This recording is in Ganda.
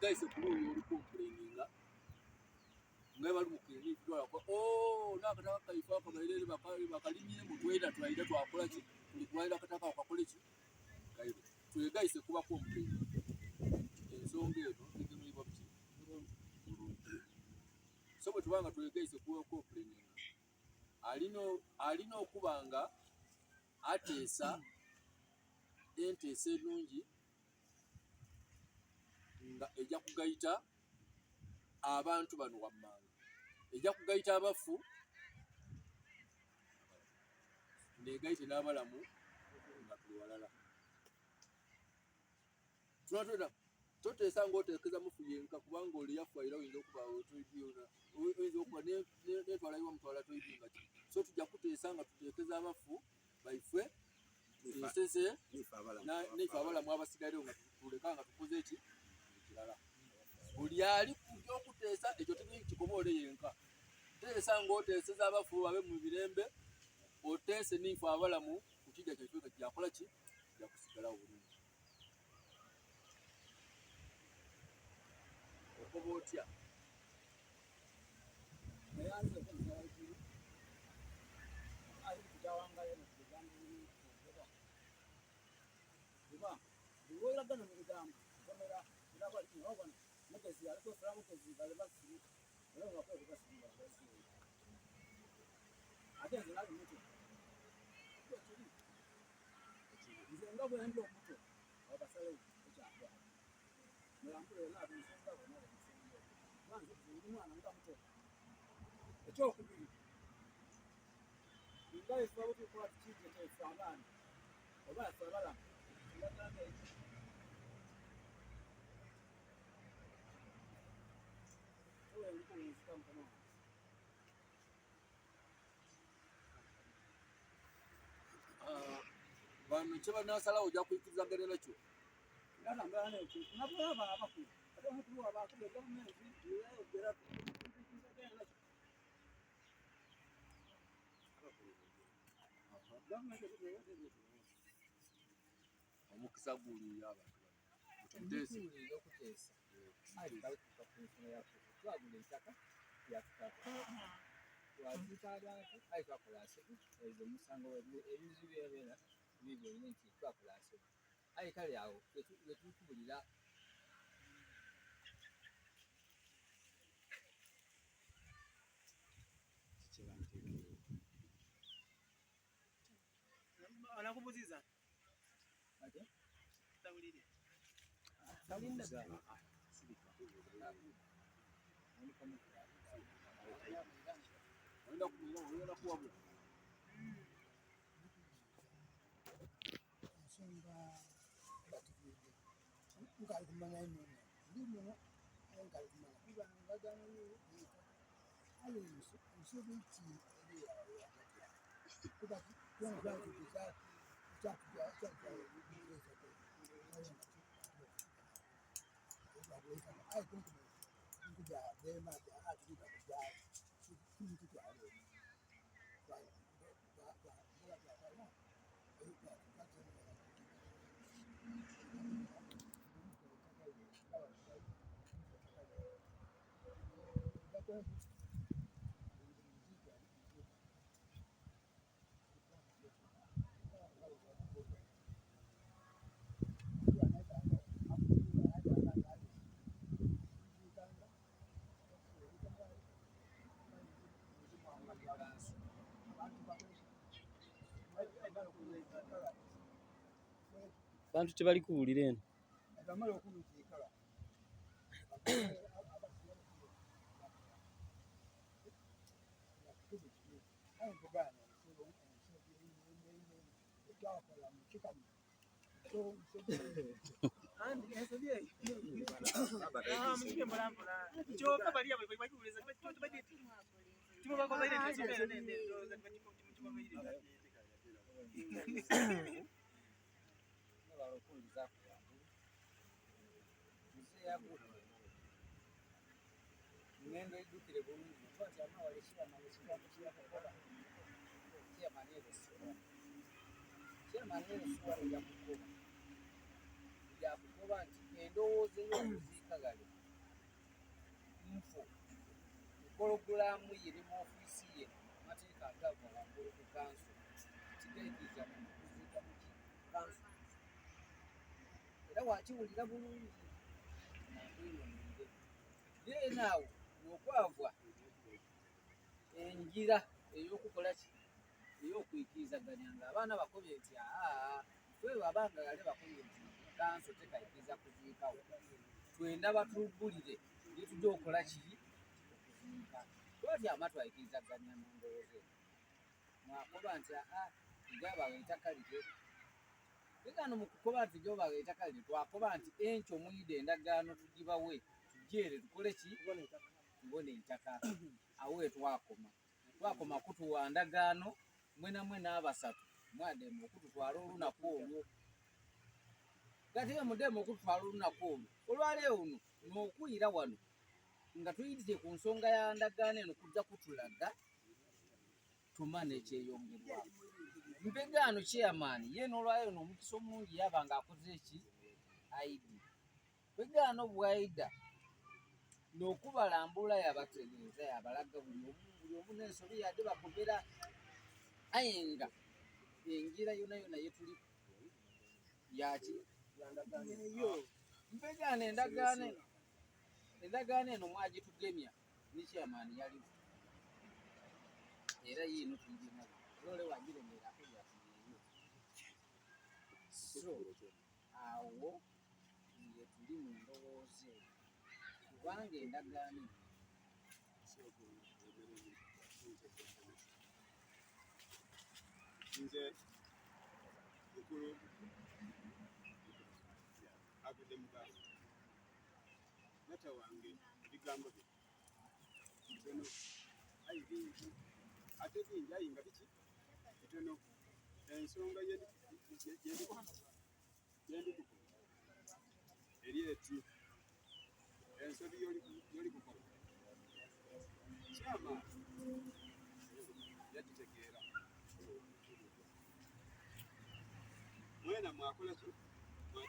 Twegaise ku luuyi olukompuleninga nga balimukirwalako oh, nakataka kaife akabairere bakalimyemu twenda twaida twakola ki tuli kulwanira akataka ako kakole ki kaire twegaise kuba kompuleninga ensonga eno tegemebwa buki bulungi. So bwe tuba nga twegaise kuba kompuleninga alina okuba nga ateesa enteesa enungi nga ejja kugayita abantu bano wammanga, ejja kugayita abafu negayite n'abalamu nga tuli walala. Tunatwena toteesa ng'oteekeza mufu yenka kubanga oli yafa era oyinza okuba oyinza okuba netwala iwa mutwala toyidinga ki so tujja kuteesa nga tuteekeza abafu baifwe tuteeseze neife abalamu abasigalewo nga tuleka nga tukoze eki ekirala. Buli ali ku by'okuteesa ekyo tekikoba ole yenka. Teesa ng'oteeseza abafu babe mu mirembe, oteese neife abalamu ku kijja kyaife nga kyakola ki kijja kusigalawo bulungi. Okoba otya? Nze nga bwe ndi omuto abasalewo ekyatwala mulambule yonna abensonga bonna bensonga kuba nze ndi mwana nga muto. Ekyokubiri nga ife abutuuka tukijje kyaife abaana oba ife abalamu tubagamba eki towenkuwunzika mukama wange. Bano kye banasalawo ojja kuyikiriza nakyo. Omukisa guli abantu bano. Okuteesa. Twagula ettaka lyatutaka. Twaziika abantu aye twakola nsobi ezo omusango ebizibu byebeera bibyo nti twakola nsobi aye kale awo wetukubulira Anakubuziza tawulire ensonga batubidde nkaali kumanya ino ndi muno aye nkaali kumanya kuba ndagaano y'ettaka aye nsobi ki eri awo wakati kuba twena twali aye nkuja bema atulika kujaali tutwale Bantu tebali kuwulira eno. Ngendo ejjukire bulungi kuba nti amawale chairman ekigambo kye yakukola chairman LC1 chairman LC1 yakugoba yakugoba nti endowooza ey'okuziika ghale Pologulaamu ye ne mu ofiisi ye, amateeka agava waggulu ku kanso tigaikiriza muntu kuziika mu kanso, era wakiwulira bulungi nakwinonire yeena awo n'okwavwa enjira ey'okukola ki ey'okwikirizaganya ng'abaana bakobye nti aa ffe abanga yali bakobye nti kanso tekaikiriza kuziikawo, twenda batugulire ye tujja okukola ki okuziika. Twatyama twayikirizaganya mu ndowooza eno, mwakoba nti aa tujabawa ettaka lire egano mu kukoba nti tujabawa ettaka lire, twakoba nti enkyo muyide endagaano tugibawe tujjeere tukole ki tubone ettaka. Awo we twakoma, twakoma kutuwa ndagaano mwena mwena abasatu mwadema okututwala olunaku olwo, kati mudema okututwala olunaku olwo olwaleero luno n'okuyira wano nga tuyitire ku nsonga ya ndagaano eno kujja kutulaga tumane ekyeyongerwako. Mpegaano chairman ye n'olwaleero n'omukisa omulungi yaba ng'akoze eki ID. Mpegaano bw'aida n'okubalambula yabategeeza yabalaga buli omu n'ensobi yadde bakobera, aye nga enjira yona yona yetuli yaki mpegaano endagaano eno mwagitugemya ne chairman yaliwo era yiino tuyinayo era ole wagiremerako yatiyeeyo. So awo ye tuli mu ndowooza eyo kubanga endagaano nze mukulu avudde muganda nata wange ebigambo bye bitono ayi bingi ate bingi ayi nga biki bitono. Ensonga yendikukola eri eti ensobi yoli kukola kyama yagitegeera mwena mwakola ki